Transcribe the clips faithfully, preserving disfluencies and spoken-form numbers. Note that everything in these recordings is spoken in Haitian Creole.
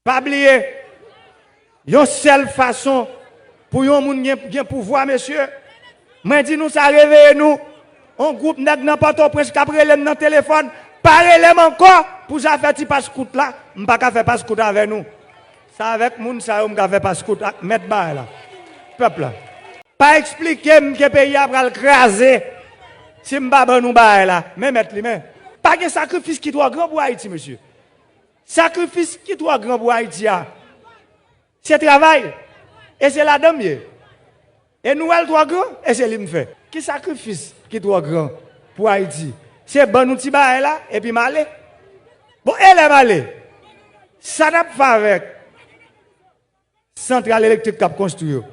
Pa bliye, yon sèl fason pou yon moun gen, gen pouvwa, mesye, mwen di nou sa, reveye nou. On gwoup nèg nan Pòtoprens k ap rele m nan telefòn, pa rele m ankò pou zafè ti pas kout la, m pa ka fè pas kout avè nou. Se avèk moun sa yo m ka fè pas kout ak mèt bagay la. Pèp la. Pa eksplike m ke peyi a pral kraze si m pa ban nou bagay la. Men mèt li, men. Pa gen sakrifis ki twò gran pou Ayiti, mesye. Sakrifis ki twò gran pou Ayiti a, se travay. E se ladan m ye. E nou wè l twò gran, e se li m fè. Ki sakrifis ki twò gran pou Ayiti? Se ban nou ti bagay la, epi m ale. Bon, e lè m ale? Sa n ap fè avèk santral elektrik k ap konstwi yo?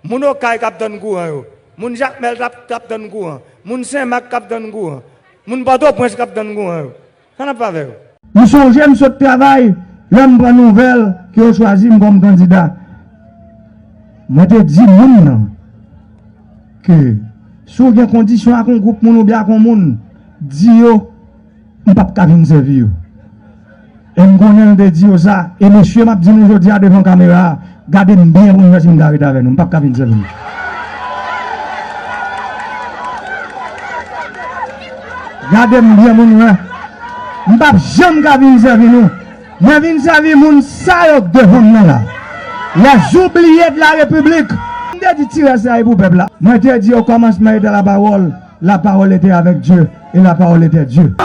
Moun Okay k ap tann kouran yo? Moun Jakmèl k ap, k ap tann kouran? Moun Senmak k ap tann kouran? Moun Pòtoprens k ap tann kouran yo? Sa n ap fè avè yo? M sonje m sot travay, lè m pran nouvèl ke yo chwazi m kòm kandida. Mwen te di moun nan ke si w gen kondisyon ak yon gwoup moun oubyen ak yon moun, di yo m p ap ka vin sèvi yo. E m konnen l te di yo sa. E mesye, m ap di nou jodi a devan kamera a, gade m byen pou nou wè si m ka ret avè nou. M p ap ka vin sèvi nou. Gade m byen pou nou wè. M p ap janm ka vin sèvi nou. Mwen vin sèvi moun sa yo k devan m nan la. Les oubliés de la République. M te di ti rès la e pou pèp la. Mwen te di au commencement était la parole, la parole était avec Dieu, et la parole était Dieu.